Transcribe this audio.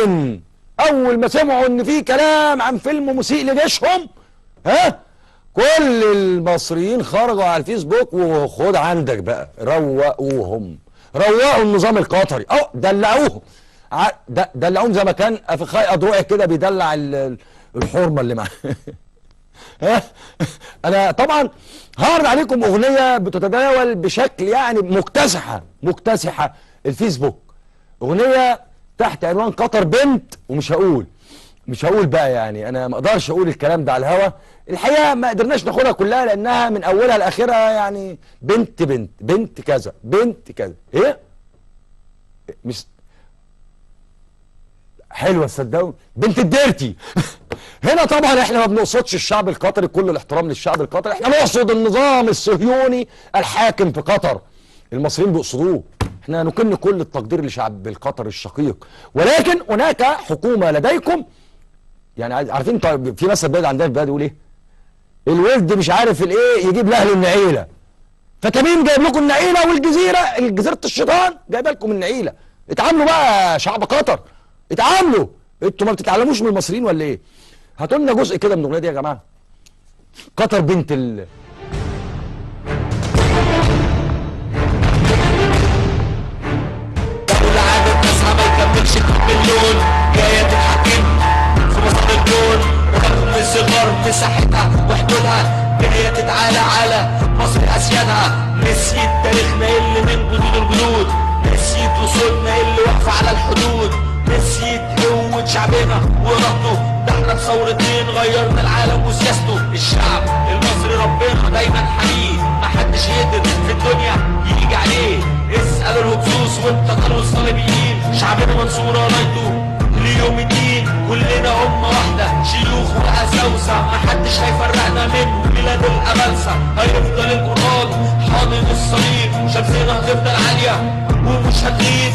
ولكن اول ما سمعوا ان في كلام عن فيلم مسيء لجيشهم، ها، كل المصريين خرجوا على الفيسبوك وخد عندك بقى، روقوهم، روقوا النظام القطري، او دلعوهم، دلعوهم زي ما كان افخاي ادرعي كده بيدلع الحرمة اللي معاه. انا طبعا هعرض عليكم اغنية بتتداول بشكل يعني مكتسحه الفيسبوك، اغنية تحت عنوان قطر بنت، ومش هقول، مش هقول بقى، يعني انا ما اقدرش اقول الكلام ده على الهوا. الحقيقة ما قدرناش ناخدها كلها لانها من اولها لاخرها يعني بنت بنت بنت كذا بنت كذا. ايه مش حلوة تصدقوا، بنت الديرتي. هنا طبعا احنا ما بنقصدش الشعب القطري، كل الاحترام للشعب القطري، احنا نقصد النظام الصهيوني الحاكم في قطر، المصريين بيقصدوه. احنا نكن كل التقدير لشعب القطر الشقيق، ولكن هناك حكومة لديكم، يعني عارفين طيب في مثل بلد عندنا في البلد يقول ايه؟ الولد مش عارف الايه يجيب لاهله النعيله، فتميم جايب لكم النعيله، والجزيرة جزيرة الشيطان جايبه لكم النعيله. اتعاملوا بقى يا شعب قطر، اتعاملوا، انتوا ما بتتعلموش من المصريين ولا ايه؟ هاتوا لنا جزء كده من الاغنية دي يا جماعة. قطر بنت ال دولة عدد ناسها ما يكملش مليون، جاية تتحكم في مسار الكون، رغم صغر مساحتها وحدودها، جاية تتعالى على مصر أسيادها. نسيت تاريخنا اللي من جدود الجدود، نسيت أصولنا اللي واقفة على الحدود، نسيت قوة شعبنا وإرادته، ده احنا بثورتين غيرنا العالم وسياسته. الشعب المصري ربنا دايما حمية، محدش يقدر في الدنيا يجي عليه. اسألوا الهكسوس والتتار والصليبيين، شعبنا منصورة رايته ليوم الدين. كلنا أمة واحدة شيوخ وأساوسة، محدش هيفرقنا من بلاد الأبلسة. هيفضل القرآن حاضن الصليب، شمسنا هتفضل عالية ومش هتغيب.